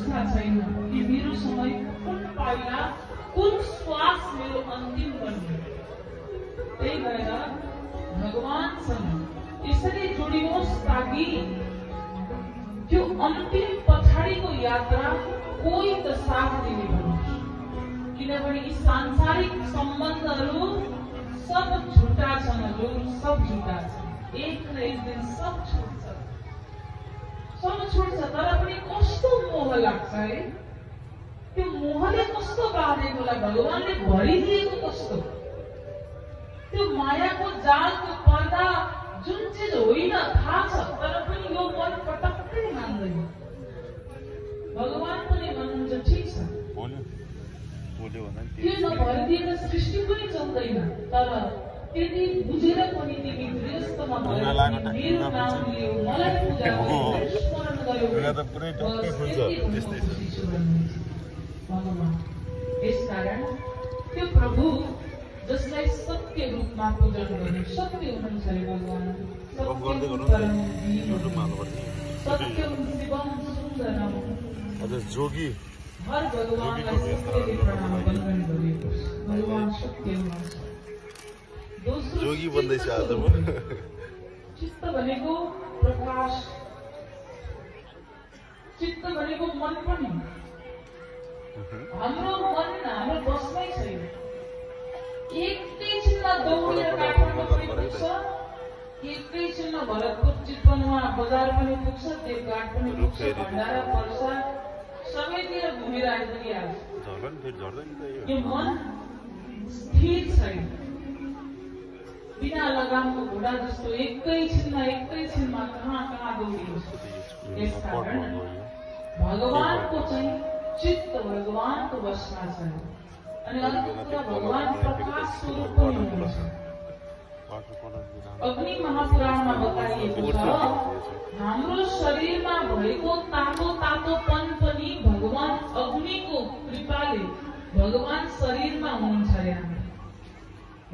भरोसा छैन कि मेरो समय कुन पाइला कुन श्वास मेरो अन्तिम बन्ने। त्यही भएर भगवानसँग यसरी जोडिनुहोस् ताकि त्यो अन्तिम पछाडिको यात्रा कोही त साथ दिने भनोस्। किनभने यी सांसारिक सम्बन्धहरू सब झुटा छन्, सब झुटा छन्। एक न एक दिन सब छुट्छ, सब छुट्छ। तर पनि कस्तो मोह लाग्छ है, त्यो मोहले कस्तो बाँधेको होला, भगवानले भरिदिएको कस्तो। त्यो मायाको जालको पर्दा जुन चिज होइन थाहा छ, तर पनि यो मन पटक्कै मान्दैन। भगवान पनि भन्नुहुन्छ ठिक छ, त्यो नभरिदिएर सृष्टि पनि चल्दैन। तर त्यति बुझेर पनि तिमी गृहस्थमा मेरो नाम लियो, मलाई पूजा गर्यो, स्मरण गर्यो, भगवान। यसकारण त्यो प्रभु जसलाई सत्य रूपमा पूजन गर्नु, सत्य हुनुहुन्छ अरे भगवान, सत्यम शिवम सुन्दरम। जोगी हर भगवानलाई सत्यले प्रणाम वन्दन गरिएको छ। भगवान सत्य हुनुहुन्छ। दोस्रो जोगी बन्दैछ आज म। चित्त भनेको प्रकाश, चित्त भनेको मन पनि। हाम्रो मन हाम्रो बसमै छैन। एकैछिनमा दौडेर काठमाडौँ पनि पुग्छ, एकैछिनमा भरतपुर चितवनमा बजार पनि पुग्छ, देवघाट पनि पुग्छ, भण्डारा पर्सा सबैतिर घुमेर आइपुगिहाल्छ। यो मन स्थिर छैन, बिना लगामको घोडा जस्तो एकैछिनमा कहाँ कहाँ दौडिन्छ। यसकारण भगवानको चाहिँ चित्त भगवानको वशमा छ। अनि अर्को कुरा, भगवान प्रकाश स्वरूप पनि हुनुहुन्छ। अग्नि महापुराणमा बताइएको छ, हाम्रो शरीरमा भएको तातो तातोपन पनि भगवान अग्निको कृपाले भगवान शरीरमा हुनुहुन्छ अरे।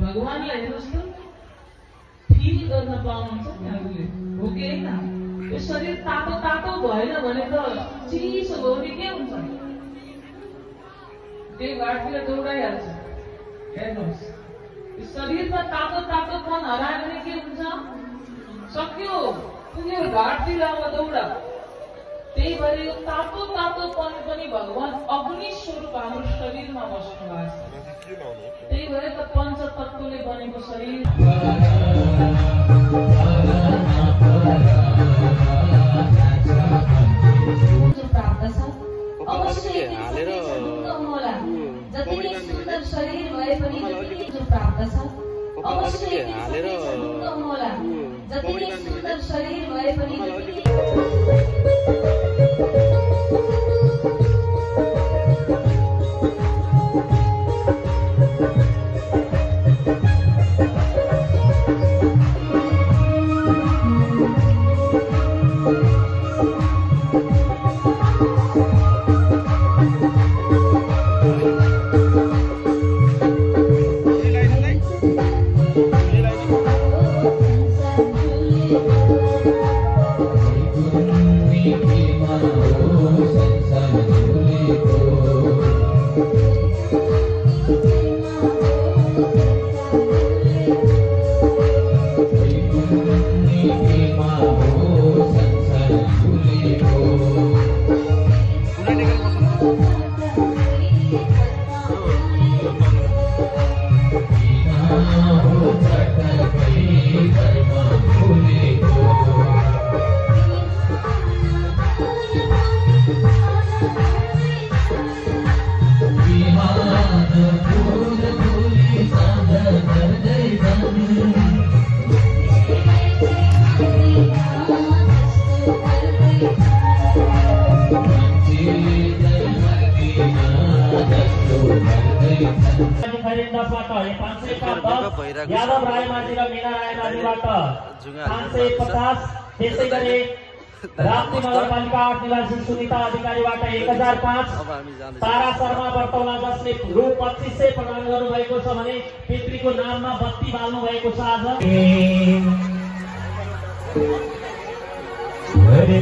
भगवानलाई हेर्नुहोस् त, फिल गर्न पाउनुहुन्छ यहाँले, हो कि होइन? यो शरीर तातो तातो भएन भने त चिसो भयो भने के हुन्छ? देवघाटतिर दौडाइहाल्छ। हेर्नुहोस्, यो शरीरमा तातो तातोपन हरायो भने के हुन्छ? सक्यो, पुग्यो घाटतिर, अब दौड। त्यही भएर यो तातो तातोपन पनि भगवान अग्नि स्वरूप हाम्रो शरीरमा बस्नु भएको छ। त्यही भएर त पञ्चतत्त्वले बनेको शरीर। अवश्य हालेर होला, जति नै सुन्दर शरीर भए पनि जो प्राप्त छ। अवश्य हालेर होला, जति नै सुन्दर शरीर भए पनि यादव रायमाझी र मीना रायमाझीबाट 550। त्यसै गरी राप्ती नगरपालिका 8 निवासी सुनिता अधिकारीबाट 1005। तारा शर्मा बर्तौला जसले रु 2500 प्रदान गर्नुभएको छ भने पितृको नाममा बत्ती बाल्नु भएको छ। आज हरे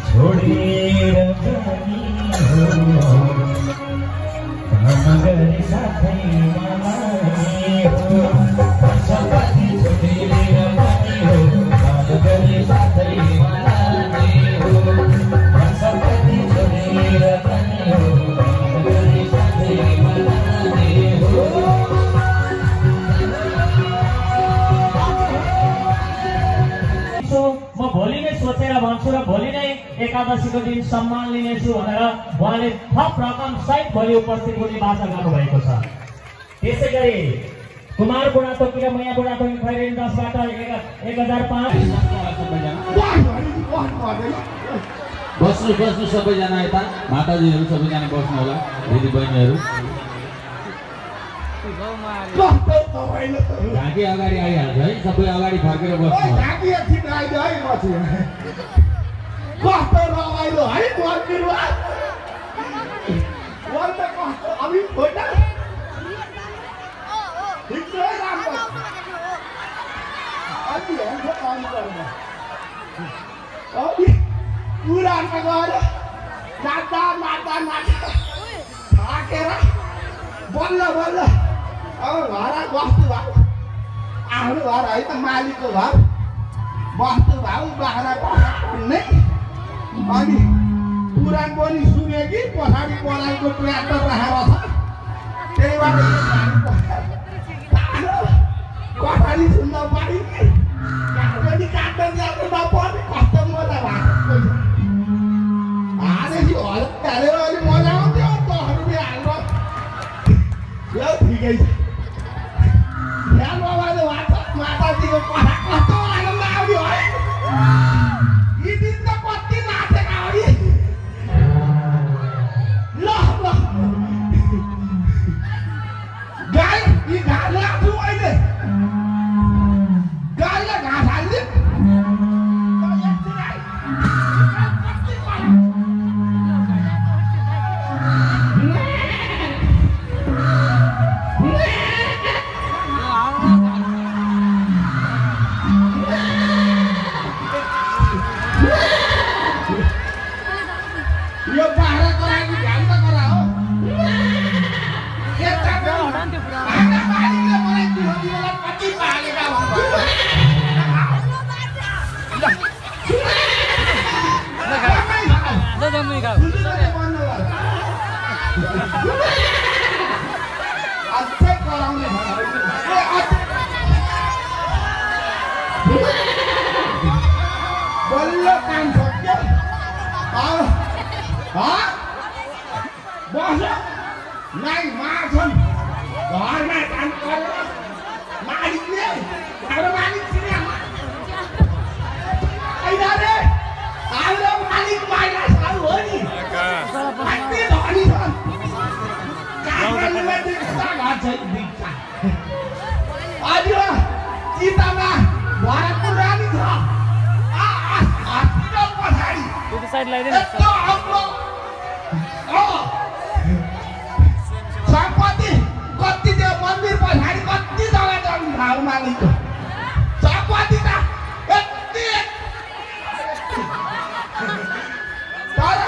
छोडेर जाने हो काम गरे साथै मलाई हो सम्पत्ति छोडेर जाने हो काम गरे साथै मलाई हो सम्पत्ति छोडेर जाने हो काम गरे साथै मलाई हो म भोलि नै सोचेर भन्छु र भोलि नै एकादशीको दिन सम्मान लिनेछु भनेर उहाँले थप रकम सहित भोलि उपस्थित हुने वाचा गर्नुभएको छ। त्यसै गरी कुमार बुढाथोकी र मैया बुढाथोकी खैरेनी 10 बाट 1005 बस्नु सबैजना यता माताजीहरू सबैजना बस्नु होला दिदी बहिनीहरू झाँकी अगाडि आइहाल्छ है सबै अगाडि फर्केर बस्नु कस्तो रमाइलो है मन्दिरमा अभी फोटा ठिकै राम्रो अलि हुन्छ काम गर्नु अलि पुरानो गएर नाच्दा नाच्दा नाच्दा थाकेर बल्ल बल्ल अब घर बस्नु भयो आफ्नो घर है त मालिकको घर बस्नु भयो बाख्रा नै अनि पुराण पनि सुने कि पछाडि पलाइको ट्र्याक्टर राखेर छ त्यहीबाट पछाडि सुन्न पारि पनि काट्न जानु नपर्ने कस्तो मजा भएको हालेपछि हालेर अलिक मजा आउँथ्यो 10 रुपियाँ हाल्न यो ठिकै छ ध्यान मोबाइल भएको माताजीको कथा कस्तो आनन्द आउँथ्यो है यी दिन त कति नाचेका हो ल ल गाई यी घाँस ल्याउँछु अहिले गाईलाई घाँस हालिदिए यो बाह्र कराएको ध्यान त गरा हो मालिकले मलाई दिनलाई कति पालेका बल्ल काम सक्यो बस नाइ मार्छन् घरमा काम गरेर मालिकले हाम्रो मालिक चिने होइन रे हाम्रो मालिक बाहिर छ हो नि कति धनी छन् काठमाडौँमा देख्दा घर छ अहिले चितामा भरतपुर रानी छ हस्पिटल पछाडि साइड लगाइदिनु सम्पत्ति कति त्यो मन्दिर पछाडि कति जग्गा जमिन भाउ मालिकको सम्पत्ति त यति तर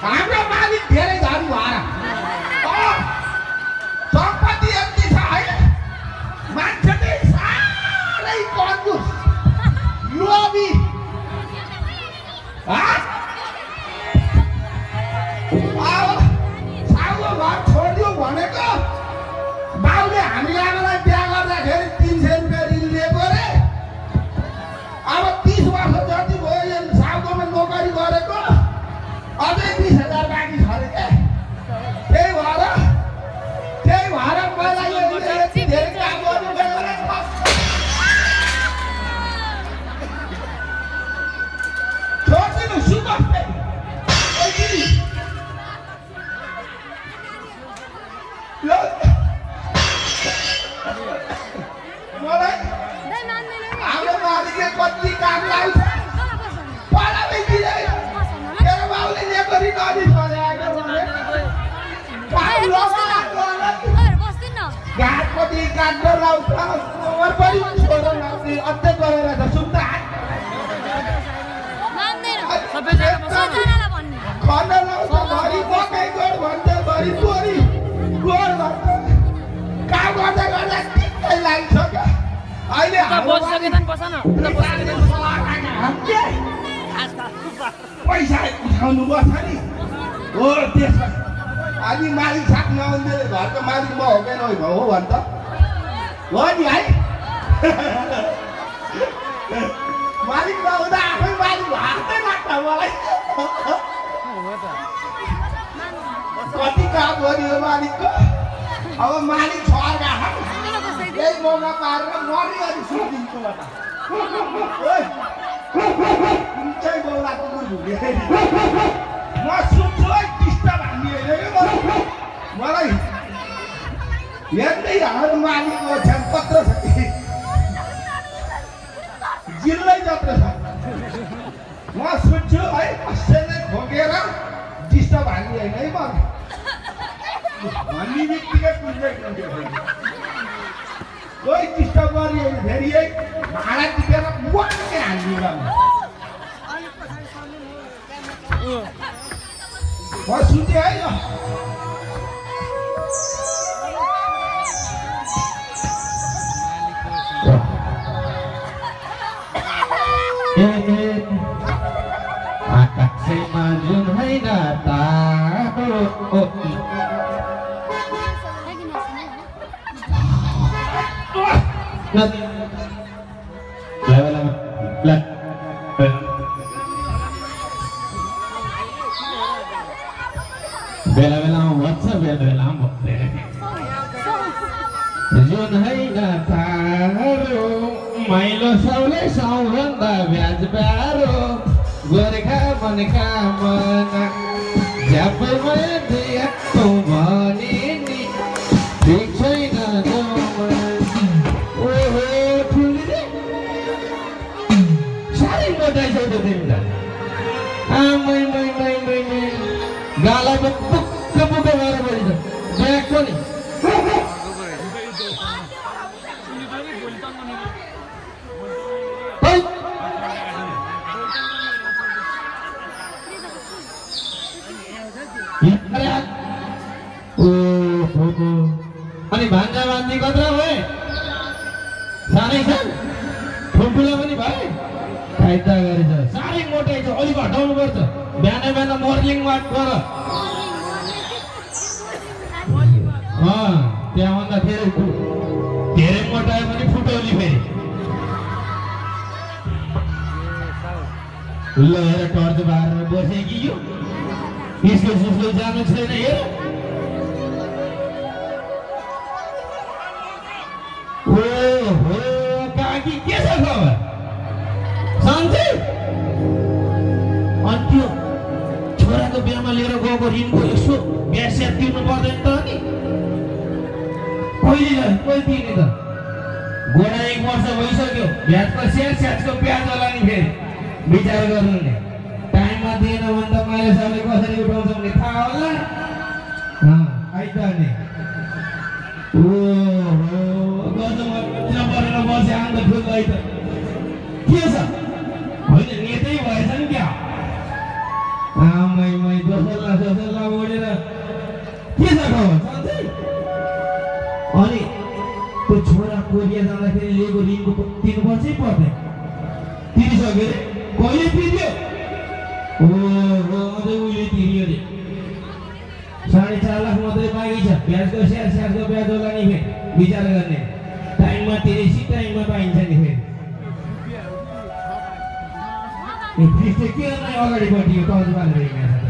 हाम्रो मालिक धेरै धनी भएर सम्पत्ति यति छ है मान्छे चाहिँ साह्रै कन्जुस लोभी साउको घर छोडिदियो भनेको बाउले हामी आमालाई बिहा गर्दाखेरि 300 रुपियाँ ऋण लिएको अरे अब 30 वर्ष जति भयो साउकोमा नोकरी गरेको अझै 20,000 बाँकी छ अरे क्या त्यही भएर मलाई यति धेरै काम गर्नु गयो छोडिदिनु सुकस्ते मलाई हाम्रो मालिकले कति काम लाउँछ पढाइ दिँदैन मेरो बाउले नेकरी नदी घाटपट्टि काट्न लाउँछ पनि खन्न लाउँछ घरि मकै गोड भन्छ घरि तोरी गोड भन्छ काम गर्दा गर्दा टिक्कै लागिसक्यो अहिले पैसा उठाउनु पर्छ नि हो त्यसमा अनि मालिक साथ नआउँदै घरको मालिक म हो कि हो भन्छ हो नि है मालिक नहुँदा आफै मालिक हातै लाग्छ मलाई कति काम गरियो मालिकको अब मालिक छर्का यही मौका पारेर मरि अनि सुनिदिन्छु कुन चाहिँ बौला कुकुर भुल्यो म सुन्छु है डिस्टर्ब हान्ने होइन मलाई हेर्दै हाम्रो मालिकको छ्यान कत्रो छ जिल्लै जत्रो छ म सुन्छु है कसैले खोकेर डिस्टर्ब हान्ने होइन है मलाई भन्ने बित्तिकै कुनै कोही डिस्टर्ब गरी होइन फेरि यही भाडा टिपेर वाक्कै हान्दिनँ म सुन्थेँ है आकाशमा जुन होइन तारो बेला बेलामा भन्छ बेला बेलामा जुन होइन तारो माइलो साउले साउभन्दा ब्याज प्यारो गोर्खा मनका मना झ्यापैमा दिएको भने नि ठिक छैन ओहो ठुली साह्रै मोटाइ छ त तिमी त आमै गाला पुक्क पुक्क भएर बढी छ ब्याग पनि अनि भान्जा बाँध्ने कत्रा भए सानै छ ठुल्ठुलो पनि भए फाइदा गरेछ साह्रै मोटाइ छ अलिक हटाउनु पर्छ बिहान बिहान मर्निङ वाक गर त्यहाँभन्दा धेरै मोटायो भने फुटौली फेरि ल हेर टर्च बारेर बसे कि यो यसको सुस्लो जानु छैन हेर ओहो काकी के छ खबर सन्चै अनि त्यो छोराको बिहामा लिएर गएको ऋणको यसो ब्याज तिर्नु पर्दैन त नि कहिले तिर्ने त गोडा 1 वर्ष भइसक्यो ब्याजको स्याजको ब्याज होला नि फेरि विचार गर्नु नि टाइममा दिएन भने त मैले सबले कसरी उठाउँछ भने थाहा होला आइता नि ओहो गजमा परेर बसे आउँदा ठुलो आइता के छ होइन नेतै भएछ नि क्या आमै दोसल्ला ओढेर के छ खबर सन्चै अनि त्यो छोरा कोरिया जाँदाखेरि लिएको ऋणको तिर्नुपर्छै पर्दैन तिरिसक्यो अरे कहिले तिर्यो ओहो अझै उहिले तिर्यो अरे 4.5 लाख मात्रै बाँकी छ ब्याजको स्याजको ब्याज होला नि फेरि विचार गर्ने टाइममा तिरेपछि टाइममा पाइन्छ नि फेरि फ्रिज चाहिँ के अगाडिपट्टि यो टर्च बालेर हिँडेको छ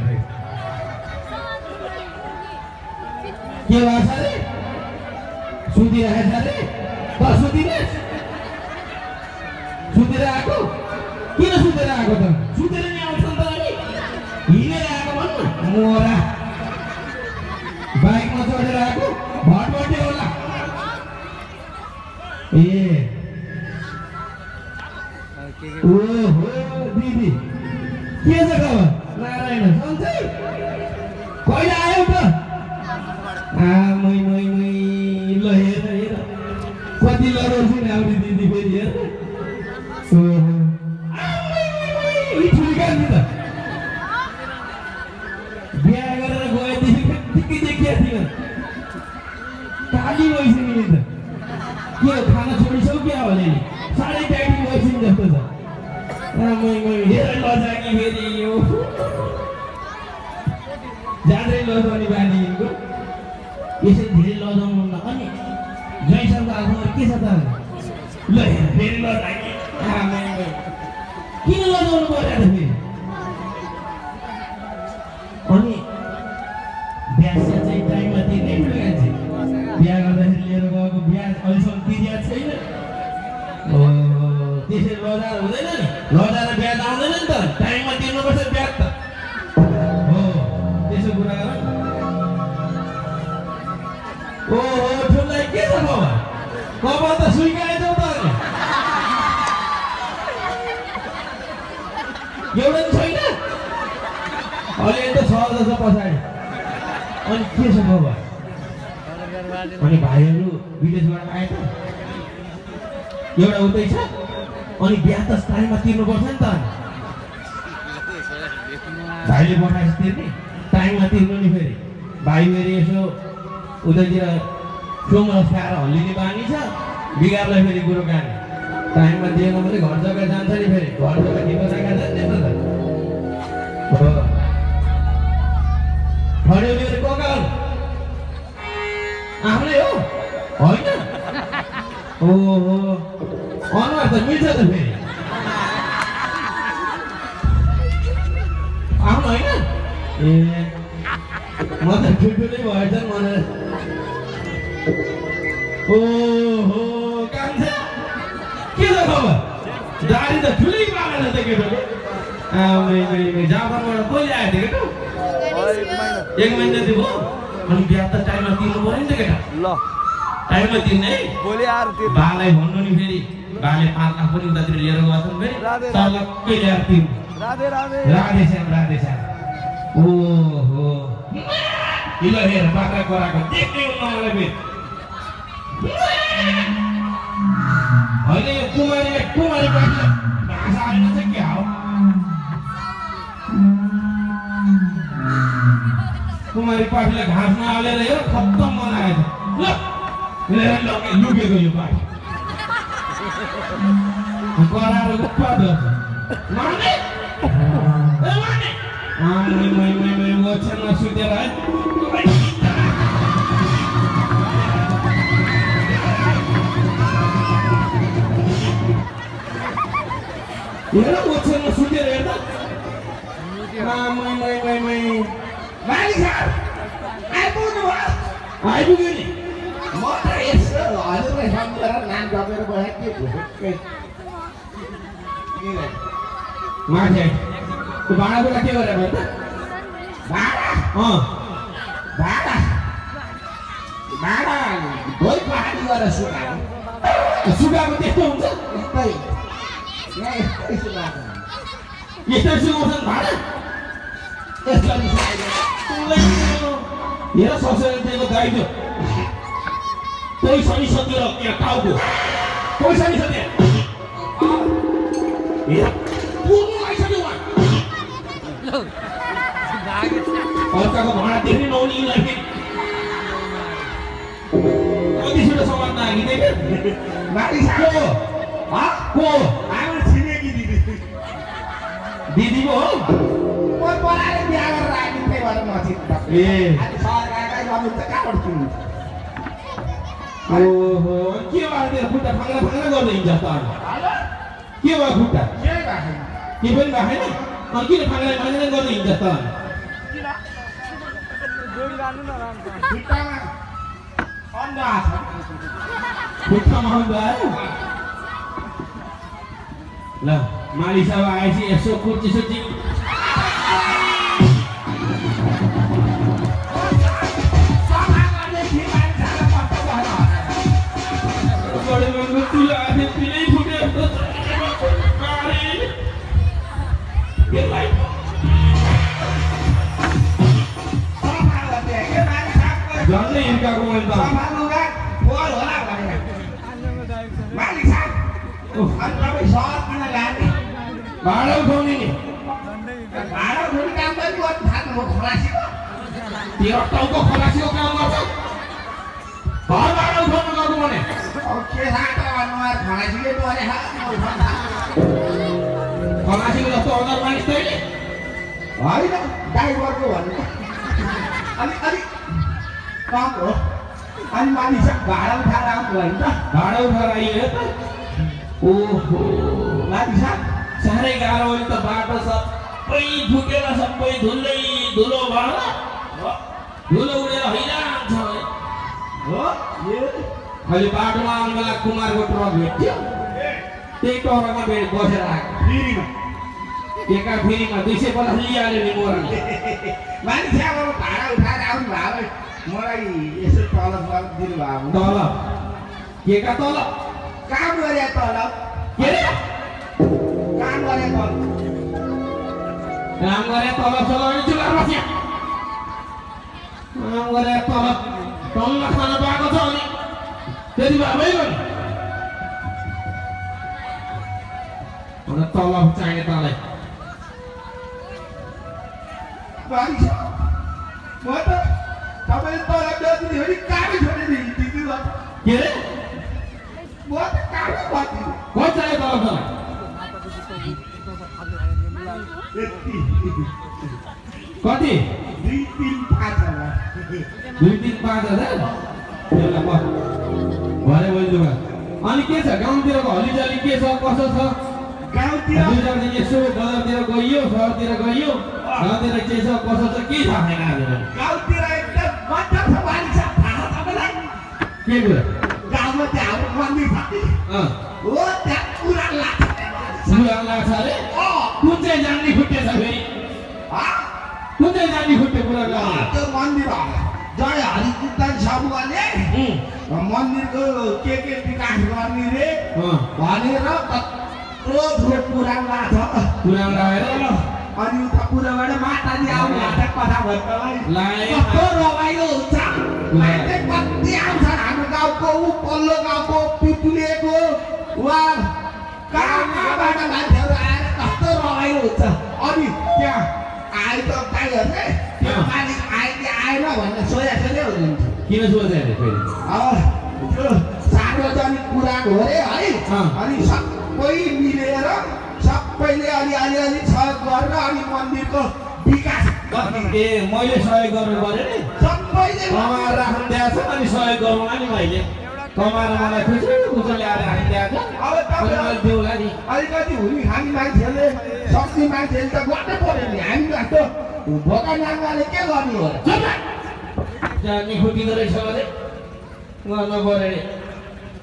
के भएको छ अरे सुतिरहेछ अरे त सुतेर आएको किन सुतेर आएको त सुतेर नि आउँछ नि त अनि हिँडेर आएको भन्नु मोरा बाइकमा चढेर आएको भटभटे होला ए ओहो दिदी के छ खबर नारायण सन्चै कहिले आयो त मै ल हेर कति लडाउँछु नि आउने दिदी फेरि हेर ठुली काट्नु त अलिअलि साह्रै ब्याटिङ गर्छिन् जस्तो छ हेर लजाकी फेरि यो जाँदै लजाउने बानी यिनको यसरी धेरै लजाउनु न अनि जयसरको आफ्नो के छ त ल हेर फेरि लजाकी किन लजाउनु पर्यो त फेरि अनि ब्याज चाहिँ टाइममा तिर्नै पऱ्यो मान्छे बिहा गर्दाखेरि लिएर गएको ब्याज अहिलेसम्म तिरिया छैन त्यसरी लजाएर हुँदैन नि लजाएर ब्याज आउँदैन नि त टाइममा तिर्नुपर्छ ब्याज त हो त्यसो कुरा गर ओहो ठुलै के छ कपाल त सुइकाएछौ त एउटा पनि छैन अलि त छ जस्तो पछाडि अनि के छ खबर अनि भाइहरू विदेशबाट आए त एउटा उतै छ अनि बिहा त टाइममा तिर्नुपर्छ नि त भाइले बनाएछ तिर्ने टाइममा तिर्नु नि फेरि भाइ फेरि यसो उतैतिर सोमरस खाएर हल्लिने बानी छ बिगार्लाई फेरि कुरो काने टाइममा दिएको भने घर जग्गा जान्छ नि फेरि घर जग्गा दिएको जग्गा जान्छ नि त हो ठड्यो ककाल आफ्नै हो होइन ओहो अनुहार त मिल्छ त फेरि आफ्नो होइन ए म त ठुल्ठुलै भएछ मलाई ओहो कान्छा के छ खबर दारी त ठुलै पालेन त केटोले जापानबाट कहिले आएको थियो केटो एक महिना थियो भयो अनि बिहा त टाइममा तिर्नु पऱ्यो नि त केटा ल टाइममा तिर्ने है भोलि आएर बालाई भन्नु नि फेरि बाले 5 लाख पनि उतातिर लिएर गएको फेरि तलक्कै ल्याएर तिर्नु राधे श्याम ओहो हिलो हेर बाख्रा कराएको देख्दै हुन्न मलाई फेरि होइन यो कुमारी पाखी भाषा आएन चाहिँ क्या हो कुमारी पाखीलाई घाँस नहालेर हेर खत्तम बनाएछ ल लुकेको यो पाखी कराएर उत्पाद गर्छ माने ओछ्यानमा सुतेर है हेर ओछ्यानमा सुतेर हेर्दा आइपुग्यो नि म त यसो हजुरलाई सम्झेर नाम गपेर बसेको के माथि त्यो भाँडा कुरा के गरेर भयो त भाडा धोइ पहाडी गरेर सुकाएको सुकाएको त्यस्तो हुन्छ यस्तै सुकाएको यस्तै सुकाउँछन् भाडा यसरी हेर ससुराले दिएको दाइजो पैसा नि सकिएर यहाँ टाउको पैसा नि सकियो हेर पुग्नु आइसक्यो अर्काको भाँडा देख्नै नहुने यिनलाई फेरि कति छिटो समाज नआगिँदैन को हाम्रो छिमेकी दिदी पो हो म पढाएर बिहा गरेर आएको त्यही भएर नजिक ए सरकारलाई जमिन त कहाँबाट किन्नु ओहो के भयो खुट्टा फाङ्रा गर्दै हिँड्छ त के भयो खुट्टा के पनि भएको छैन अनि किन फाङ्रा गर्दै हिँड्छ त खुट्टामा अन्ध आयो ल माली साहब आएपछि यसो कुर्ची सुर्ची झन्डै हिर्काएको मैले त भाडा उठाउने नि तेरो टाउको खलासीको काम गर्छ घर भाडा उठाउनु गएको भने अब के थाहा त अनुहार खनासीले डरे खनासीको जस्तो अनुहार मानिस तैँले होइन ड्राइभरको भन्नु अलिक कम हो अनि मानिस भाडा उठाएर आउनु भयो नि त भाडा उठाएर आइयो त ओहो मानिस साह्रै गाह्रो हो नि त बाटो सबै फुकेर सबै धुलो भयो धुलो उडेर हैरान छ हो अहिले बाटोमा आउने बेला कुमारको ट्रक भेट्थ्यो त्यही ट्रकमा बसेर आएको फेरिमा 250 लिइहाल्यो नि मोराले मानिस अब भाडा उठाएर आउनु भयो मलाई यसो तलब दिनुभयो तलब केका तलब काम गरे तलब के रे काम गरे तलब काम गरे तलब चलाउने चुला बस्या काम गरे तलब तल्ल खान पाएको छ अनि त्यति भए भइगयो तलब चाहिने तँलाई मानिस म त तपाईँले तलब दिँदाखेरि कामै छोडेर हिँड्दिनु के रे म त कामै गर्दिनँ कति चाहियो तलब तँलाई कति 2-3-5 हजार भरे बोल्नु अनि के छ गाउँतिरको हलिचली के छ कसो छ गाउँतिर यसो बजारतिर गइयो सहरतिर गइयो गाउँतिर के छ कसो छ के थाहा छैन आज गाउँतिर एकदम मजा छ मानिस थाहा तपाईँलाई के कुरा गाउँमा त्यहाँ हाम्रो मन्दिर छ हो त्यहाँ पुरा लाग्छ अरे कुन चाहिँ जान्ने खुट्टे छ फेरि कुन चाहिँ जान्ने खुट्टे पुरा त्यो मन्दिर जय हरिकीर्तन समूहले मन्दिरको के विकास गर्ने रे भनेर कत्रो ठुलो पुराण लाग्छ पुराण लगाएर अनि उता पुराबाट माताजी आउनु भएको कथा भन्नलाई कस्तो रमाइलो हुन्छ मान्छे कति आउँछन् हाम्रो गाउँको पल्लो गाउँको पिपुलेको वा कहाँबाट मान्छेहरू आएर कस्तो रमाइलो हुन्छ अनि त्यहाँ आए त गाईहरूले त्यो मालिक आए कि आएन भनेर सोधेको हुनुहुन्छ किन सोधे फेरि त्यो सार्वजनिक कुरा हो रे है अनि सबै मिलेर सबैले अलि सहयोग गरेर अनि मन्दिरको विकास गर्ने ए मैले सहयोग गर्नु पर्यो नि सबैले कमाएर राख्नु दिएको छ अनि सहयोग गरौँला नि मैले कमाएर मलाई खुसी ल्याएर हानिदिएको अब मैले देऊला नि अलिकति हुने खाने मान्छेहरूले सक्ने मान्छेले त गर्नै पर्यो नि हामी जस्तो भोका नाङ्गाले के गर्ने हो जाने खुट्टिँदो रहेछ भने गर्नु पर्यो अरे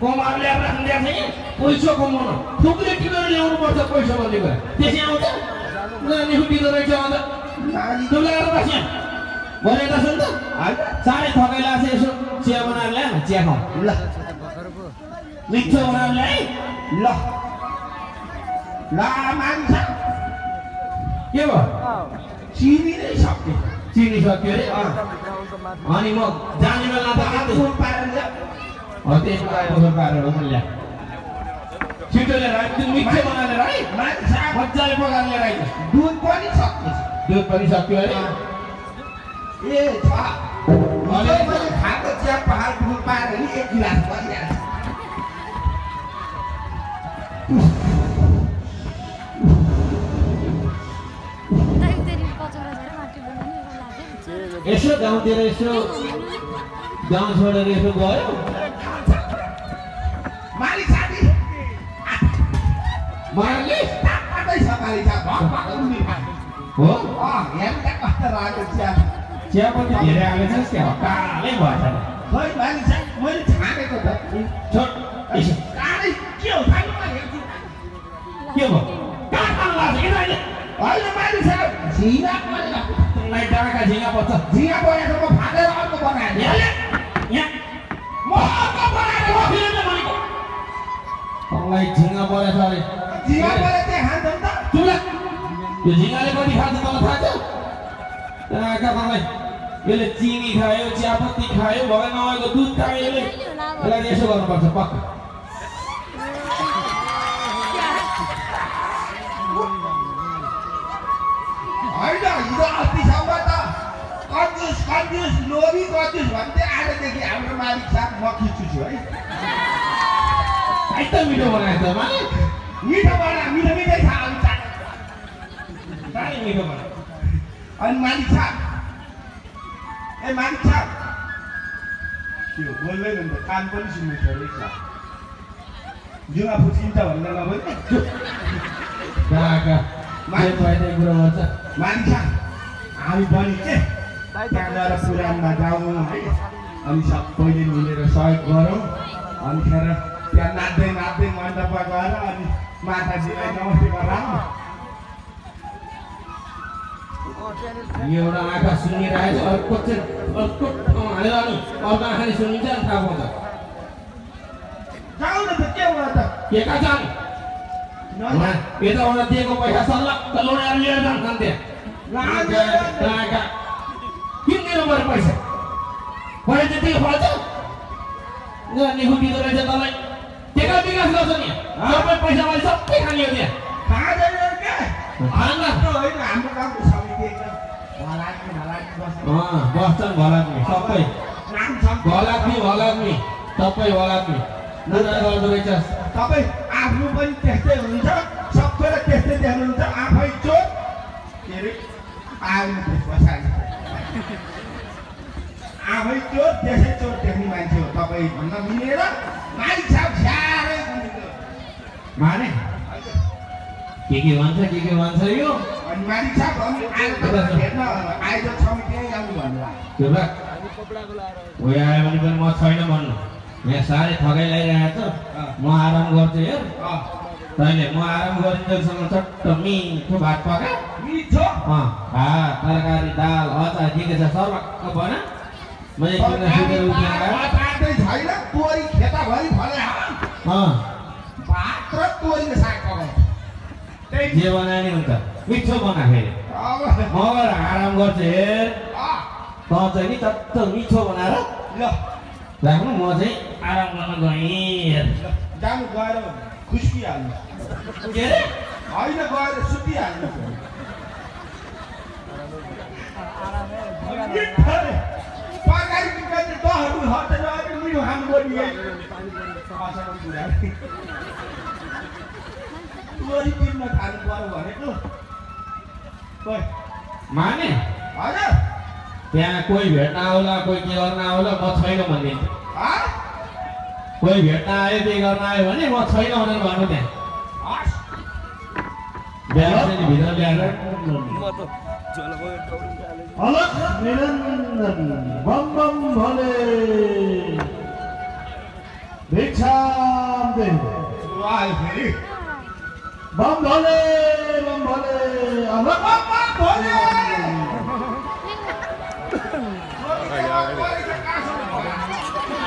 कमाएर ल्याएर राख्नु दिएको छैन पैसा कमाउन थुप्रै किनेर ल्याउनु पर्छ पैसा भन्ने कुरा त्यसै आउँछ जाने खुट्टिँदो रहेछ अन्त त्यो ल्याएर बस्या भनेको छ नि त साह्रै थकाइ लाग्छ यसो चिया बनाएर ल्याए न चिया खाउँ ल मिठो बनाएर ल्याए ल ल मान्छ के भयो चिनी नै सक्यो चिनी सक्यो अरे अनि म जाने बेला त फुल पारेर त्यसमा पारेर ल्या छिटो ल्याएर त्यो मिठो बनाएर है मजाले पकाएर ल्याएर आइज दुध पनि सक्यो दुध पनि सक्यो अरे ए छ मैले खाएको चिया पहाड फुल पारेर नि 1 गिलास भइहाल्छ यसो गाउँतिर यसो गाउँ छोडेर यसो गयो मालिक साथी मालिकले ताकै छ मालिक भक्क उनी हो हेर्दा कस्तो लाग्यो चिया चियापत्ती धेरै हालेछ क्या कालै भएछ खै मालिक साथी मैले छानेको त छोड यसो कालै के हो थाहा के भयो कहाँ लाग्छ कि अहिले होइन मालिक साथी झिँगा परेर मलाई डाँडा झिँगा पर्छ झिँगा परेको म फालेर अर्को बनाएँ यहाँ म अर्को बनाएर लगिरहनु भनेको मलाई झिँगा परेछ अरे झिँगा परे त्यहाँ खान्छौँ त चुला यो झिँगाले कति खान्छ तँलाई थाहा छ मलाई यसले चिनी खायो चियापत्ती खायो भए नभएको दुध खायो यसलाई यसो गर्नुपर्छ पक्का होइन हिजो अस्तिसम्म त कन्जुस लोभी कन्जुस भन्दै आजदेखि हाम्रो मालिक साहब म खिच्छु छु है एकदम मिठो बनाएछ माने मिठो बना मिठै छ अनि साह्रै मिठो बनाए अनि मालिक साहब ए मालिक साहब के हो बोल्दैन नि त कान पनि सुन्नु छोडेको छ जुवा फुचिन्छ भनेर नबोल्ने काका मालिक भएन कुरा गर्छ मालिक साहब हामी पनि के त्यहाँ गएर पुराणमा जाउँ है अनि सबैले मिलेर सहयोग गरौँ अनि खेर त्यहाँ नाच्दै नाच्दै मण्डपमा गएर अनि माताजीलाई नमस्ते गराउँ यो एउटा आँखा सुनिरहेछ अर्को चाहिँ अर्को हालेर अनि अर्को आँखाले सुनिन्छ अनि थाहा पाउँछ जाउँ न त के भयो त के कहाँ जाने यताबाट दिएको पैसा सल्लक्क लोडेर लिएर जान्छ त्यहाँ किन दिनु पऱ्यो पैसा पैसा त्यतिको फल्छ निखु दिँदो रहेछ तँलाई टेका विकास गर्छ नि सबै पैसा मैले सबै खाने हो त्यहाँ कहाँ जाने के होइन हाम्रो गाउँको समिति एकदम बस्छन् भलाद्मी सबै नाम छ भलाद्मी सबै भलाद्मी कुरा गर्दो रहेछ तपाईँ आफ्नो पनि त्यस्तै हुन्छ सबैलाई त्यस्तै देख्नुहुन्छ आफै चोर के अरे आउनु त्यस पछाडि आफै चोर त्यसै चोर देख्ने मान्छे हो तपाईँ भन्न मिलेर मालिक साहब स्याहारै माने के भन्छ यो अनि मालिक साहब अनि आएर हेर्न आइज छौँ त्यहीँ आउनु भन्नुभयो उयो आयो भने पनि म छैन भन्नु यहाँ साह्रै ठगाइ लगाइरहेको छ म आराम गर्छु हेर तैँले म आराम गरिन्जेलसम्म चट्ट मिठो भात पका मिठो भात तरकारी दाल अचार के छ सर्वक्क बना मैले किन सुतेर उठेर पार्दै छैन तोरी खेताभरि फले भात र तोरीको साग पकाउँछ जे बनाए नि हुन्छ मिठो बना फेरि म गएर आराम गर्छु हेर त चाहिँ नि चट्ट मिठो बनाएर ल राख्नु म चाहिँ आराम गर्न गएँ जानु गएर खुस्किहाल्नु के अरे होइन गएर सुतिहाल्नु तरकारी पिकाउने दहहरू हटेर अहिले मिठो खानु पर्ने तोरी किन्न खानु पर्यो भनेको माने हजुर त्यहाँ कोही भेट्न आउला कोही के गर्न आउला म छैन भनिदिन्छु कोही भेट्न आयो के गर्न आयो भने म छैन भनेर भन्नु त्यहाँ भित्र ल्याएर अलग निरंजन बम बम भोले भिक्षाम दे फेरि बम भोले अलग भोले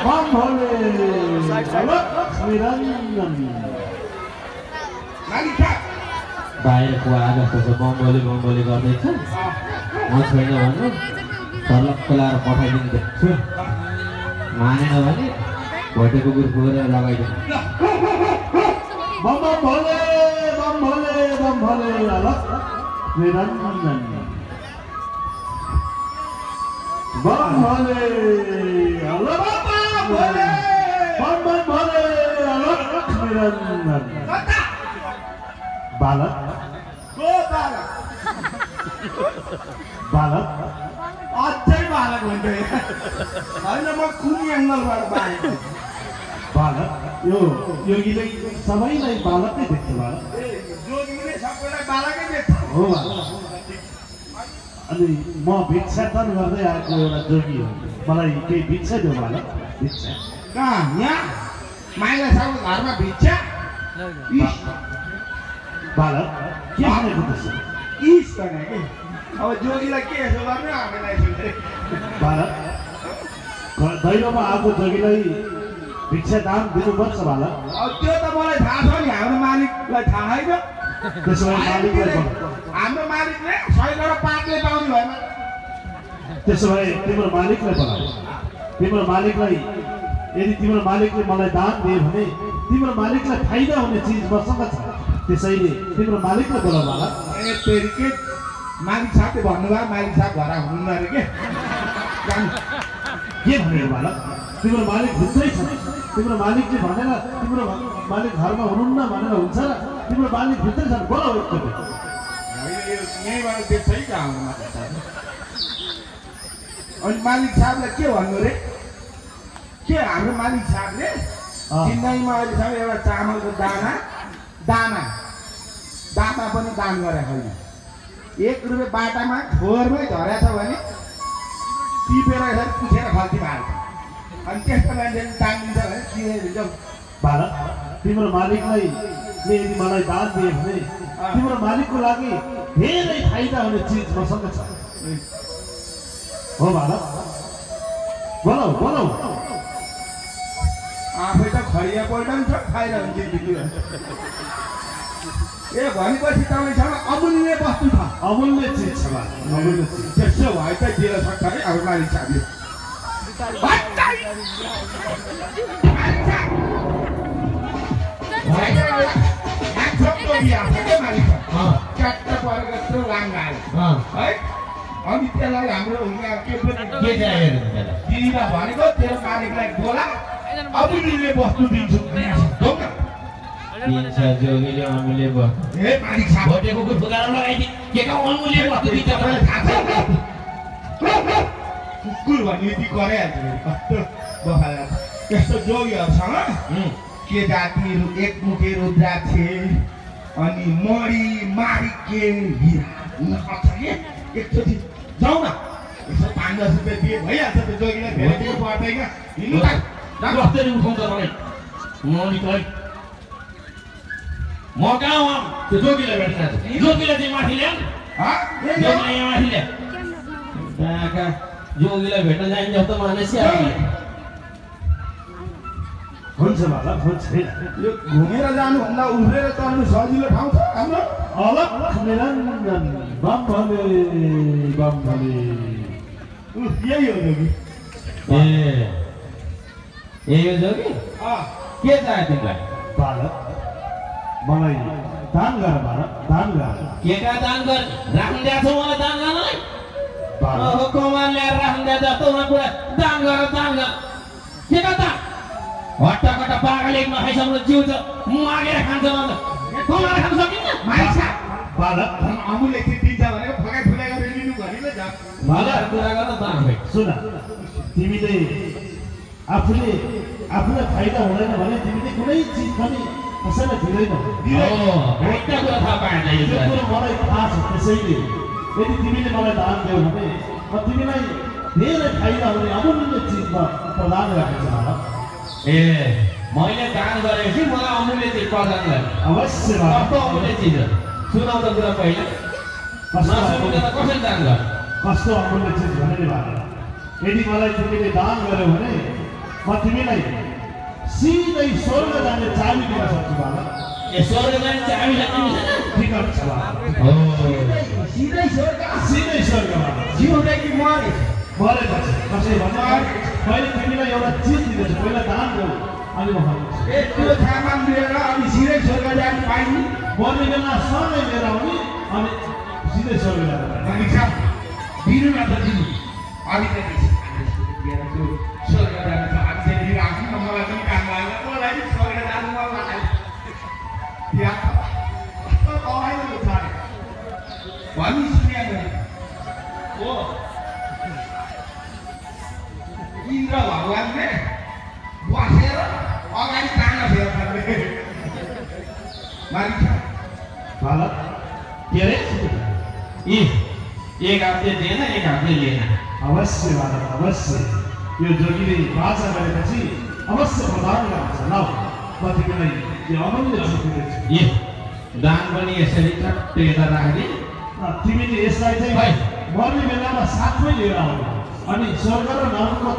बम भोले अलग निरंजन बाहिरको आजको चाहिँ बम्बोली गर्दैछ म छैन भन्नु सर्लक्क लाएर पठाइदिनु छु मानेन भने भोटे कुकुर गएर लगाइदिनु बम भोले अलग निरंजन बम भोले अलग बम भोले अलग निरंजन बालक अझै बालक भन्दै होइन म कुन एङ्गलबाट बालेको बालक यो योगीले सबैलाई बालकै देख्छ बालक जोगीले सबैलाई बालकै देख्छ हो बालक अनि म भिक्षाटन गर्दै आएको एउटा जोगी हो मलाई केही भिक्षा दियो बालक भिक्षा कहाँ यहाँ माइला साहबको घरमा भिक्षा बालक के भनेको त्यसो इस भने कि अब जोगीलाई के यसो गर्ने हामीलाई बालक दैलोमा आएको जोगीलाई भिक्षा दान दिनुपर्छ बालक अब त्यो त मलाई थाहा छ नि हाम्रो मालिकलाई थाहा छैन त्यसो भए मालिकलाई हाम्रो मालिकले 100 गरेर 5 ले पाउनु भएन त्यसो भए तिम्रो मालिकलाई बोलाऊ तिम्रो मालिकलाई यदि तिम्रो मालिकले मलाई दान दिए भने तिम्रो मालिकलाई फाइदा हुने चिज मसँग छ त्यसैले तिम्रो मालिकलाई बोलाऊ बालक ए तेरी के मालिक साहबले भन्नुभयो मालिक साहब घर हुनुहुन्न अरे के भनेको बालक तिम्रो मालिक भित्रै छ तिम्रो मालिकले भनेर तिम्रो मालिक घरमा हुनुहुन्न भनेर हुन्छ र तिम्रो मालिक भित्र छ बोलाऊ एकचोटि यहीँबाट देख्छ है कहाँ आउनु मालिक साहब अनि मालिक साहबलाई के भन्नु रे के हाम्रो मालिक साहबले जिन्दगीमा अहिलेसम्म एउटा चामलको दाना पनि दान गरेको छैन 1 रुपियाँ बाटामा खोरमै झरेछ भने टिपेर यसरी पुछेर खल्ती हाल्छ अनि त्यस्तो मान्छेले दान दिन्छ भने के दिन्छ भारत तिम्रो मालिकलाई यदि मलाई दान दिए भने तिम्रो मालिकको लागि धेरै फाइदा हुने चिज मसँग छ हो भारत बोलाऊ आफै त खरिया पल्टन छ खाएर हुन्छ ए भनेपछि तपाईँसँग अमूल्य वस्तु छ अमूल्य चिज छ अमूल्य चिज त्यसो भए त दिन सक्छ है अब मालिक साहबले अनि त्यसलाई हाम्रो के भनेको तेरो मालिकलाई बोला अमूल्य वस्तु दिन्छु दिन्छ जोगीले अमूल्य वस्तु ए मालिक साहब भोटेको फुकाएर लगाइदिए के का अमूल्य वस्तु दिन्छ तपाईँलाई थाहा छ कुकुर भन्ने यति गरिहाल्छ कस्तो बफाला यस्तो जोगीहरूसँग के जाति एकमुखे रुद्राक्ष अनि मणि मारिके हिरा हुन सक्छ कि एकचोटि जाउँ न यसो 5-10 रुपियाँ दिए भइहाल्छ त्यो जोगीलाई धेरै दिनु पर्दैन हिँड्नु त कसरी उठाउँछ मलाई मणिलाई म कहाँ हो त्यो जोगीलाई भेट्न जोगीलाई चाहिँ माथि ल्याऊ जोगीलाई यहाँ माथि ल्याऊ जोगीलाई भेट्न जाइन्छ त मानिस हुन्छ भाला हुन्छ यो घुमेर जानुभन्दा उफ्रेर चढ्नु सजिलो ठाउँ छ हाम्रो अलग निरञ्जन बम भले यही हो जोगी ए यो जोगी के चाहियो तिमीलाई बालक मलाई दान गर बालक दान गर के का दान गर राख्नु दिएको छ मलाई दान गर्नलाई कमान ल्याएर राख्नु दिएको जस्तो उहाँ कुरा दान गर के का दान हट्टाकट्टा पागल एक नखाइसम्म जिउ छ मागेर खान्छ भन्छ कमाएर खान सकिन्न मालिक साहब बालक अमूल्य चिज दिन्छ भनेको फकाइ फुलाइ गरेर लिनु भनिले जा बालक कुरा गर्न दान भाइ सुन तिमीले आफूलाई फाइदा हुँदैन भने तिमीले कुनै चिज पनि कसैलाई दिँदैनौ एउटा कुरा थाहा पाएन यो त्यो कुरो मलाई थाहा छ त्यसैले यदि तिमीले मलाई दान दियौ भने म तिमीलाई धेरै फाइदा हुने अमूल्य चिजमा प्रदान राखेको छ बालक ए मैले दान गरेपछि मलाई अमूल्य चिज प्रदान गरे अवश्य कस्तो अमूल्य चिज हो सुनाउ त कुरा पहिला नसुनिकन कसरी दान गर कस्तो अमूल्य चिज भने नि बालक यदि मलाई तिमीले दान गर्यौ भने म तिमीलाई सिधै स्वर्ग जाने चाबी दिन सक्छु बालक ए स्वर्ग जाने चाबी लाग्छ टिकट छ बालक सिधै स्वर्ग बालक जिउँदै कि मरेपछि कसै भन्नु मैले तिमीलाई एउटा चिज दिँदैछु पहिला दान देऊ अनि म भन्छु ए त्यो सामान लिएर अनि सिधै स्वर्ग जानु पाइने मर्ने बेला सँगै लिएर आउने अनि सिधै स्वर्ग जानु मालिक साहब दिनु न त दिनु अलिकति लिएर त्यो स्वर्ग जानु छ अनि चाहिँ राख्नु न मलाई पनि काम लाग्यो मलाई पनि स्वर्ग जानु मन लाग्यो यहाँ तपाईँले छ भनी सुनिया हो इन्द्र भगवानले बसेर अगाडि ताना फेर्छ मालिक बालक के रे एक हातले दिएन एक हातले लिएन अवश्य बालक अवश्य यो जोगीले बाचा गरेपछि अवश्य प्रदान गर्छ ल म तिमीलाई यो अमूल्य चिज दिँदैछु ए दान पनि यसरी ठट्टै यता राखिदिए तिमीले यसलाई चाहिँ मर्ने बेलामा साथमै लिएर आउनु अनि स्वर्ग र नरकको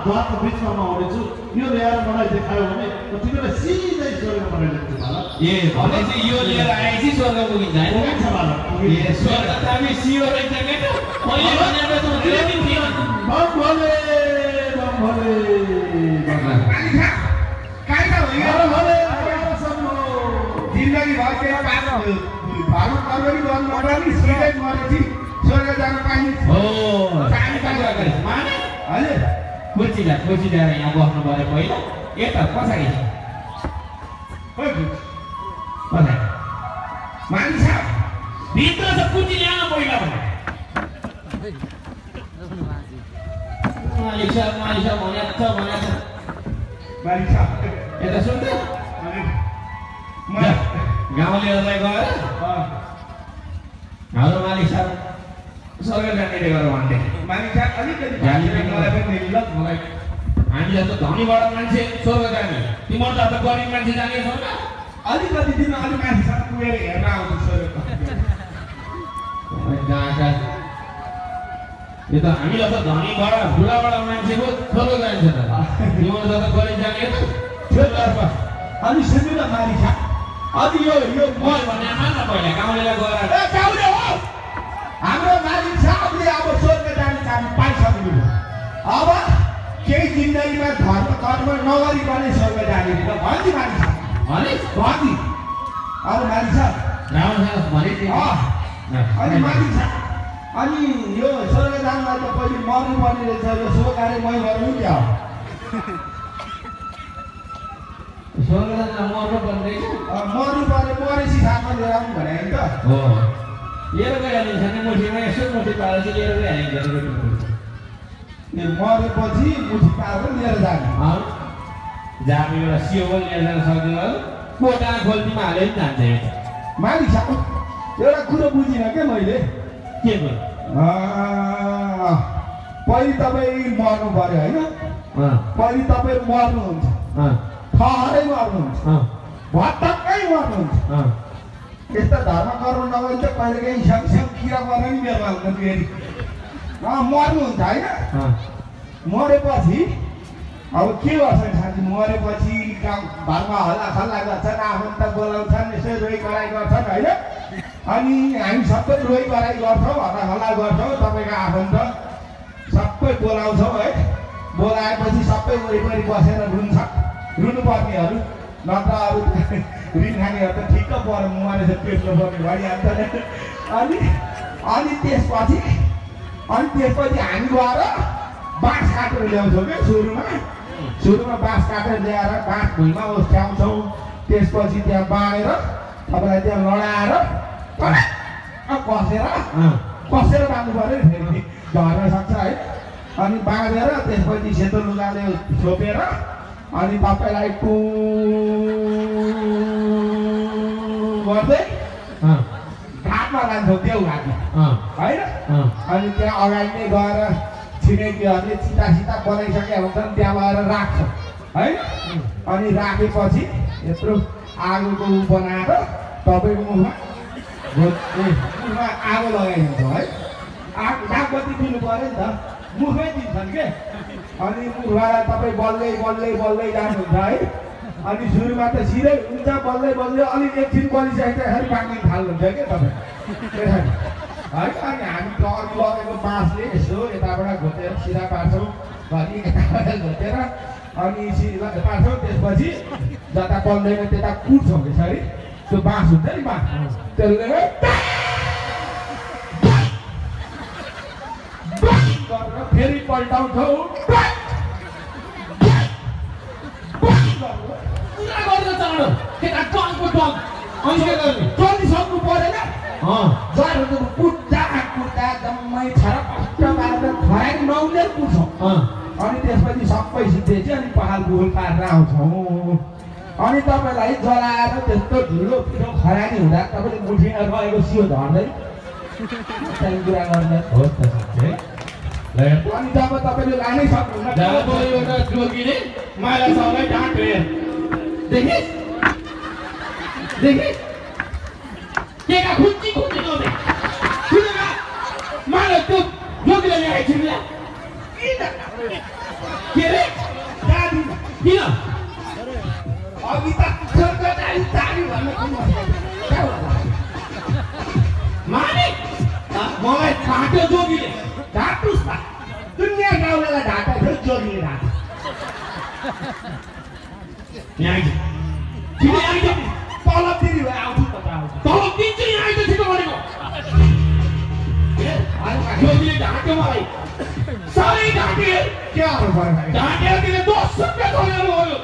द्वारको बिचमा म आउनेछु यो ल्याएर मलाई देखायो भने तिमीलाई सिधै स्वर्गमा ल्याइदिन्छु बालक ए भनेपछि यो लिएर आएपछि स्वर्ग पुगिन्छ हैन पुगिन्छ बालक ए स्वर्ग त हामी सियो रहेछ केटा मैले भनेको त त्यो दिन थियो बम भले मालिक साहब काई त अरे भले जिन्दगी भर के पास भानु करबरी गर्नु पर्ने सिधै मरेपछि स्वर्ग जानु पाइने हो चाबी पाइन्छ माने हजुर कुर्सी ल्याएर यहाँ बस्नु पर्यो पहिला यता पछाडि खोइ पछाडि मानिस भित्र छ कुटी ल्याउन पहिला भने मालिक साहब भनेको छ मालिक साहब यता सुन त गाउँलेहरूलाई गएर हाम्रो मालिक साहब सरकार जानेले गरेर भन्थे मालिक साहब अलिकति मलाई पनि ल मलाई हामी जस्तो धनीबाट मान्छे स्वर्ग जाने तिम्रो त गरिब मान्छे जाने छौ न अलिकति दिन अलि माथि साथ पुगेर हेर्न आउँछु स्वर्ग यो त हामी जस्तो धनीबाट बुढाबाट मान्छेको स्वर्ग जान्छ त तिम्रो जस्तो गरिब जाने त अलि सुन्नु न मालिक साहब अलि यो म भने मान्न पहिला गाउँलेलाई गएर ए गाउँले हो हाम्रो मालिक साहबले अब स्वर्ग जाने काम पाइसक्नु अब केही जिन्दगीमा धर्म नगरिकनै स्वर्ग जाने भन्थे मालिक साहब भन्थे अब मालिक साहब अनि मालिक साहब अनि यो स्वर्ग जानुलाई त पहिले मर्नु पर्ने रहेछ यो सो कार्य मै गर्नु क्या हो स्वर्ग जान मर्नु पर्ने मर्नु पर्ने मरेपछि साथमा लिएर आउनु भने नि त हो लिएर गइहालिन्छ नि मुठीमा यसो मुठी पारेपछि लिएर गइहालिन्छ मरेपछि मुठी पारेर लिएर जाने जाने एउटा सियो पनि लिएर जान सक्दैन कोटा खोल्टीमा हालेर पनि जान्छ एउटा मालिक साहब एउटा कुरो बुझिनँ क्या मैले के भयो पहिले तपाईँ मर्नु पर्यो होइन पहिले तपाईँ मर्नुहुन्छ ठहरै मर्नुहुन्छ भत्तक्कै मर्नुहुन्छ यस्ता धर्म कर्म नगरी त कहिले काहीँ सँगसँग किरा गर्न नि बेला हुन्छ फेरि मर्नुहुन्छ होइन मरेपछि अब के गर्छन् साथी मरेपछि घरमा हल्ला खल्ला गर्छन् आफन्त बोलाउँछन् यसो रोइ कराइ गर्छन् होइन अनि हामी सबै रोइ कराइ गर्छौँ हल्ला खल्ला गर्छौँ तपाईँको आफन्त सबै बोलाउँछौँ है बोलाएपछि सबै वरिपरि बसेर रुनुपर्नेहरू नत्र अरू ऋण खानेहरू त ठिक्क पऱ्यो मरेछ पेट्रो पर्ने भइहाल्छ अनि त्यसपछि हामी गएर बाँस काटेर ल्याउँछौँ क्या सुरुमा बाँस काटेर ल्याएर बाँस भुइँमा ओछ्याउँछौँ त्यसपछि त्यहाँ बाँडेर तपाईँलाई त्यहाँ लडाएर कसेर बाँध्नु पऱ्यो नि फेरि झर्न सक्छ है अनि बाँधेर त्यसपछि सेतो लुगाले छोपेर अनि तपाईँलाई गर्दै घाटमा लान्छौँ देउघाटमा होइन अनि त्यहाँ अगाडि नै गएर छिमेकीहरूले चिता बनाइसकेका हुन्छन् त्यहाँ गएर राख्छ है अनि राखेपछि यत्रो आगोको बनाएर तपाईँको मुखमा आगो लगाइदिन्छ है नागबत्ती दिनु पऱ्यो नि त मुखमै दिन्छन् के अनि मुखबाट तपाईँ बल्दै जानुहुन्छ है अनि सुरुमा त सिधै हुन्छ बल्दै अलिक एकछिन बलिसकेपछि पाक्न थाल्नुहुन्छ क्या तपाईँ है अनि हामी टर्न लगेको बाँसले यसो यताबाट घोटेर सिधा पार्छौँ घरि यताबाट घोटेर अनि सिधा पार्छौँ त्यसपछि जता बल्दैन त्यता कुट्छौँ त्यसरी त्यो बाँस हुन्छ नि बाँस त्यसले गरेर फेरि पल्टाउँछौँ जल्दी सक्नु परेन कुट्दा जम्मै छरक पारेर खरानी नौले कुट्छौँ अनि त्यसपछि सबै सिद्धेपछि अनि पहाड बुल पारेर आउँछौँ अनि तपाईँलाई जलाएर त्यस्तो ढिलो पिठो खरानी हुँदा तपाईँले मुठीमा रहेको सियो झर्दै त्यहाँदेखि कुरा गर्दा होस् त साँच्चै अनि जब तपाईँले लानै सक्नुहुन्न एउटा जोगीले माला सबलाई ढाँट्यो देखे केका खुच्ची गाउँदै सुनेका माला त्यो जोगीले ल्याएछ तिमीलाई के रे दादी किन अघि त सरकारी दादी भन्ने माने मलाई ढाँट्यो जोगीले ढाँटुस् न दुनियाँ गाउँलाई ढाँटा थियो जोगीले ढाँटा तलब दिने भए आउँछु तलब दिन्छु यहाँ आइज छिटो भनेको जोगीले ढाँट्यो मलाई साह्रै ढाँट्यो के गर्नु पर्यो ढाँट्यो तिमीले 10 रुपियाँ थोरेर गयो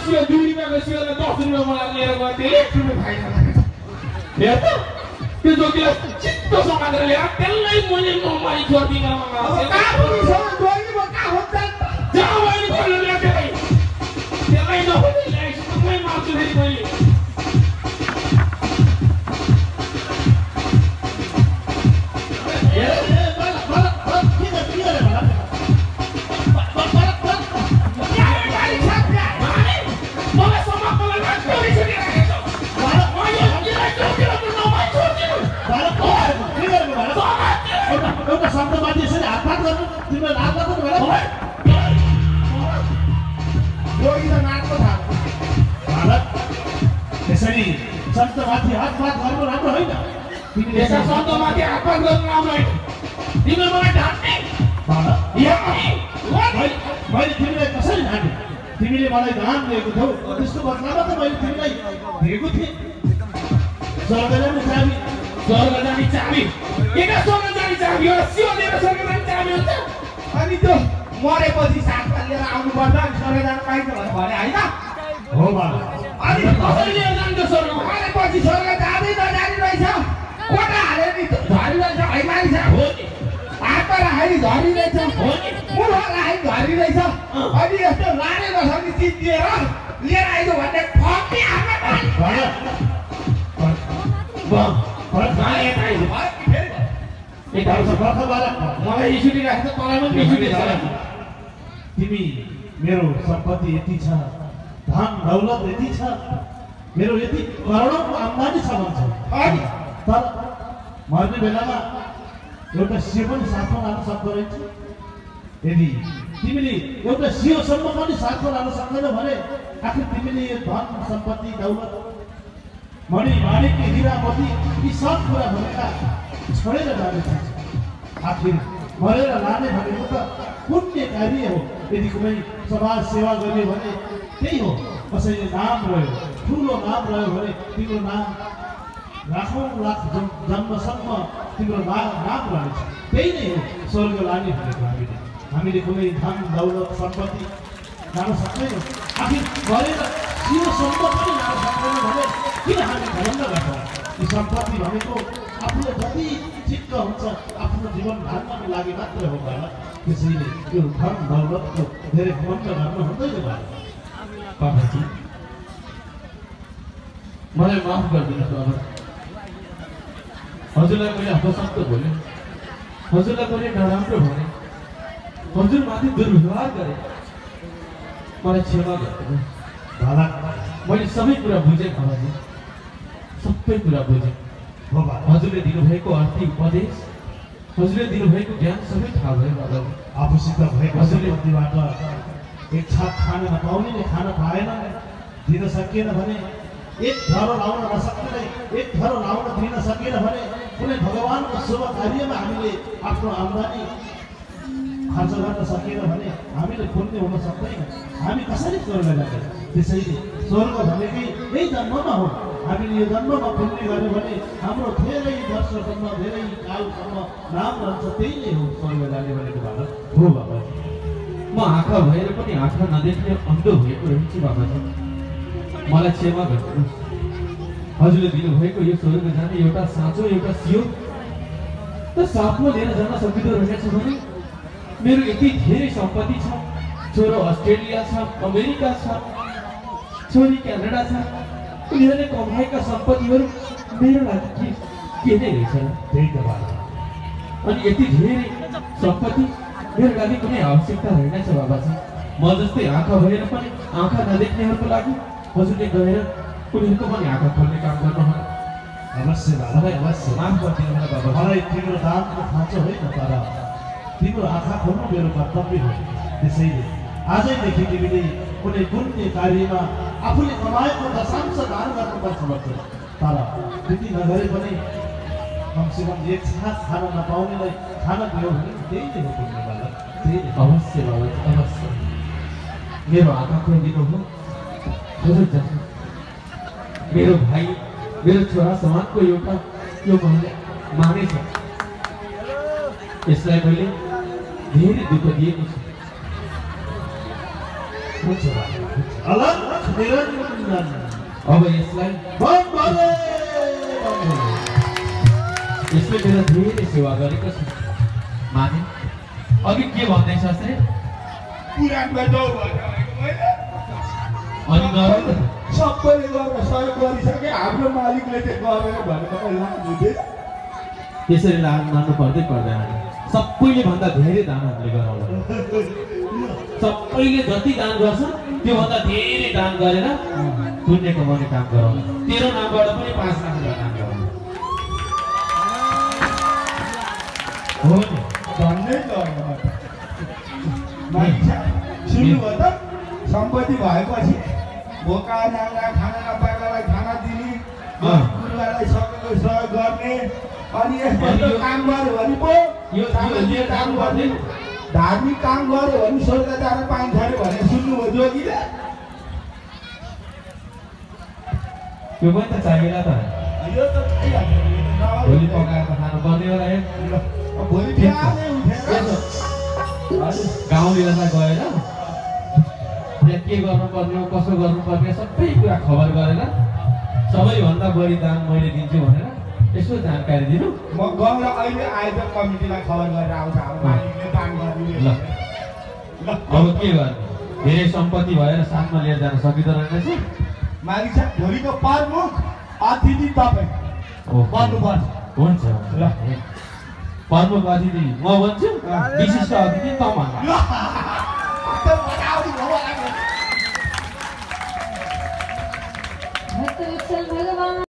सियो 2 रुपैयाँको सियोलाई 10 रुपैयाँ मलाई लिएर गयो त्यसले हेर त त्यो जोगीलाई चित्त समातेर ल्याएर त्यसलाई मैले नमाई छोड्दिनँ जहाँ मैले खोल्नु ल्याएको त्यसलाई नखोल्दै ल्याएछु तपाईँ मार्छु फेरि मैले एउटा शब्दमाथि यसरी हातपात गर्नु तिमीलाई नाक गर्नु भएन यसरी शब्दमाथि हातपात गर्नु राम्रो होइन तिमीले यसा शब्दमाथि हातपात गर्नु राम्रो होइन तिमीले मलाई ढाट्ने मैले तिमीलाई कसरी ढाँटे तिमीले मलाई धान दिएको थियौ त्यसको बदलामा त मैले तिमीलाई दिएको थिएँ स्वर्ग जाने चाबी एका स्वर्ग जाने चाबी हो सियो दिएर स्वर्ग जाने चाबी हुन्छ अनि त्यो मरेपछि साथमा लिएर आउनु पर्छ स्वर्ग जान पाइन्छ भने होइन हो बाबा अनि कसरी लिएर जान्छ स्वर्ग मरेपछि स्वर्ग जाँदै नजाने रहेछ कोटा हालेर झरिरहेछ हैमारी छ हो नि हातमा राखेर झरिरहेछ हो नि मुखमा राखेर झरिरहेछ अनि यस्तो लाने नसक्ने चिज दिएर लिएर आइज भन्ने फक्की हातमा मलाई इस्युटी राख्छ तँलाई पनि इस्युटी छ तिमी मेरो सम्पत्ति यति छ धन दौलत यति छ मेरो यति करोडौँको आम्दानी छ भन्छ तर मर्ने बेलामा एउटा सियो पनि साथमा लान सक्दो रहेछ यदि तिमीले एउटा सियोसम्म पनि साथमा लान सक्दैनौ भने आखिर तिमीले यो धन सम्पत्ति दौलत मणि माणिक हिरा मोती यी सब कुरा भनेका छोडेर जाने छ आखिर मरेर लाने भनेको त पुण्य कार्य हो यदि कुनै समाज सेवा गर्ने भने त्यही हो कसैले नाम रह्यो ठुलो नाम रह्यो भने तिम्रो नाम लाखौँ लाख जन्मसम्म तिम्रो नाम रहनेछ त्यही नै हो स्वर्ग लाने भनेको हामीले कुनै धन दौलत सम्पत्ति लान सक्दैनौँ आखिर मरेर सियोसम्म पनि लान सक्दैनौँ भने किन हामी घमण्ड गर्छौँ यी सम्पत्ति भनेको आफूलाई जति चित्त हुन्छ आफ्नो जीवन धान्नको लागि मात्र हो बाबा त्यसैले यो धन दौलतको धेरै घमण्ड गर्न हुँदैन बाबाजी मलाई माफ गरिदिनुहोस् बाबा हजुरलाई मैले अपशब्द बोलेँ हजुरलाई मैले नराम्रो भने हजुरमाथि दुर्व्यवहार गरेँ मलाई क्षमा गरिदिनु बाबा मैले सबै कुरा बुझेँ बाबाजी सबै कुरा बुझेँ हजुरले दिनुभएको आर्थिक उपदेश हजुरले दिनुभएको ज्ञान सबै थाहा भयो बाबाजी आफूसित भएको सम्पत्तिबाट एक छाप खान नपाउनेले खान पाएन दिन सकिएन भने एक धरो लाउन नसक्ने एक धरो लाउन दिन सकिएन भने कुनै भगवानको शुभ कार्यमा हामीले आफ्नो आम्दानी खर्च गर्न सकिएन भने हामीले पुण्य हुन सक्दैन हामी कसरी स्वर्ग जाने त्यसैले स्वर्ग भनेकै यही जन्ममा हो हामीले यो जन्ममा पुण्य गर्यो भने हाम्रो धेरै वर्षसम्म धेरै कालसम्म नाम रहन्छ त्यही नै हो स्वर्ग जाने भनेको बाबा हो बाबाजी म आँखा भएर पनि आँखा नदेख्ने अन्धो भएको रहेछु बाबाजी मलाई क्षमा गरिदिनुहोस् हजुरले दिनुभएको यो स्वर्ग जाने एउटा साँचो एउटा सियो त साथमा लिएर जान सकिँदो रहेछ भने मेरो यति धेरै सम्पत्ति छ छोरो अस्ट्रेलिया छ अमेरिका छ छोरी क्यानाडा छ उनीहरूले कमाएका सम्पत्तिहरू मेरो लागि के नै रहेछ त्यही त बाबा अनि यति धेरै सम्पत्ति मेरो लागि कुनै आवश्यकता रहेनछ बाबाजी म जस्तै आँखा भएर पनि आँखा नदेख्नेहरूको लागि हजुरले गएर उनीहरूको पनि आँखा खोल्ने काम गर्नुहोला अवश्य बाबा अवश्य माफ गरिदिनु होला बाबा मलाई तिम्रो दानको खाँचो होइन तर तिम्रो आँखा खोल्नु मेरो कर्तव्य हो त्यसैले आजैदेखि तिमीले कुनै पुण्य कार्यमा आफूले कमाएको दशांश दान गर्नुपर्छ भन्छ तर त्यति नगरे पनि कमसेकम एक साथ खान नपाउनेलाई खान दियो भने त्यही नै हो पुण्य बालक त्यही नै अवश्य बाबा अवश्य मेरो आँखा खोलिदिनु हो हजुर जानु मेरो भाइ मेरो छोरा समाजको एउटा यो मैले मानेछ यसलाई मैले धेरै दुःख दिएको छु हुन्छ बाबा अलग निरञ्जन अब यसलाई बम भरे यसले मेरो धेरै सेवा गरेको छ माने अघि के भन्दै शास्त्री पुराणमा जाऊ भनेको मैले अनि नरौ सबैले गरेर सहयोग गरिसके हाम्रो मालिकले चाहिँ गरेर भनेको लाज हुँदैन त्यसरी लाज मान्नु पर्दै पर्दैन सबैले भन्दा धेरै दानहरूले गराउनु सबैले जति दान गर्छ त्यो भन्दा धेरै दान गरेर पुण्य कमाउने काम गराउनु तेरो नामबाट पनि 5 लाख रुपैयाँ दान गराउनु हो नि भन्नै गर्नु मान्छे सुन्नुभयो त सम्पत्ति भएपछि भोका नाङ्गा खाना नपाएकालाई खाना दिने बुढालाई सकेको सहयोग गर्ने अनि यस्तो काम गर्यो भने पो यो काम गर्ने धार्मिक काम गर्यो भने स्वर्ग जान पाइन्छ अरे भनेर सुन्नुभयो जोगीले यो पनि त चाहिएला त यो त भोलि पकाएर खानु पर्ने होला है भोलि बिहानै उठेर गाउँलेलाई गएर त्यहाँ के गर्नुपर्ने हो कसो गर्नुपर्ने सबै कुरा खबर गरेर सबैभन्दा बढी दान मैले दिन्छु भनेर यसो जानकारी दिनु म गाउँ र अहिले आएर कमिटीलाई खबर गरेर आउँछ अब मालिकले दान गर्ने ल अब के गर्ने धेरै सम्पत्ति भएर साथमा लिएर जान सकिँदो रहेनछ मालिक साहब भोलिको प्रमुख अतिथि तपाईँ बन्नुपर्छ हुन्छ ल प्रमुख अतिथि म भन्छु विशिष्ट अतिथि त भन्नु भक्त वत्सल भगवान